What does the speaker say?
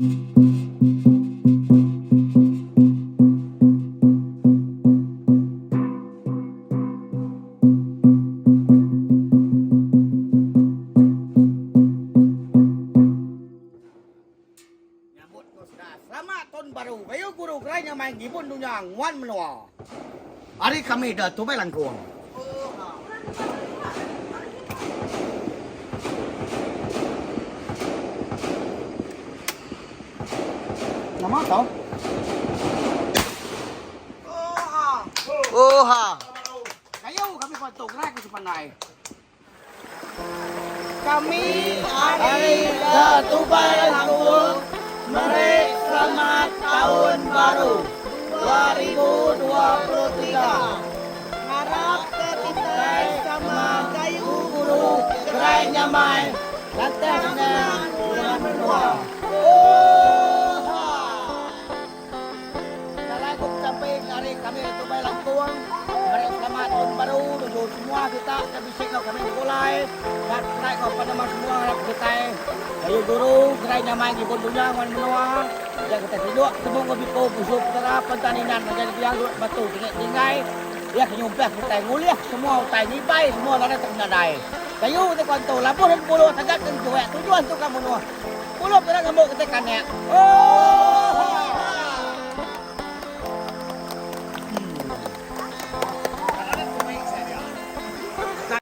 Nyambut ko sida selamat taun baru gayu guru gerai nyamai ngibun dunya nguan menua. Ari kami da Tubai Langkung. Nama tau? Oha. Kayu kami patut gerai ke sepandai. Kami ari The Tubai Langkung meri selamat taun baru 2023. Ngarap ke kitai sama gayu guru gerai nyamai lantang senang nguan menua. Oohaa. Jalai ku besampi ari kami The Tubai Langkung meri selamat taun baru nuju semua kita ke bisi enggau kami begulai ba kitai enggau penemu semua ngarap kitai gayu guru gerai nyamai ngibun dunya nguan menua ja kitai tinduk betemu enggau biko busu petara pentan inan ngagai diang dut batu tinggi tinggai iya ke nyumpah kitai ngulih semua utai ngibai semua nadai tau nadai gayu ti ku antu labuh dan buluh taja ke enjuek tujuh antu ka munuh. Puluh kena ngembu kitai kanek. Oh.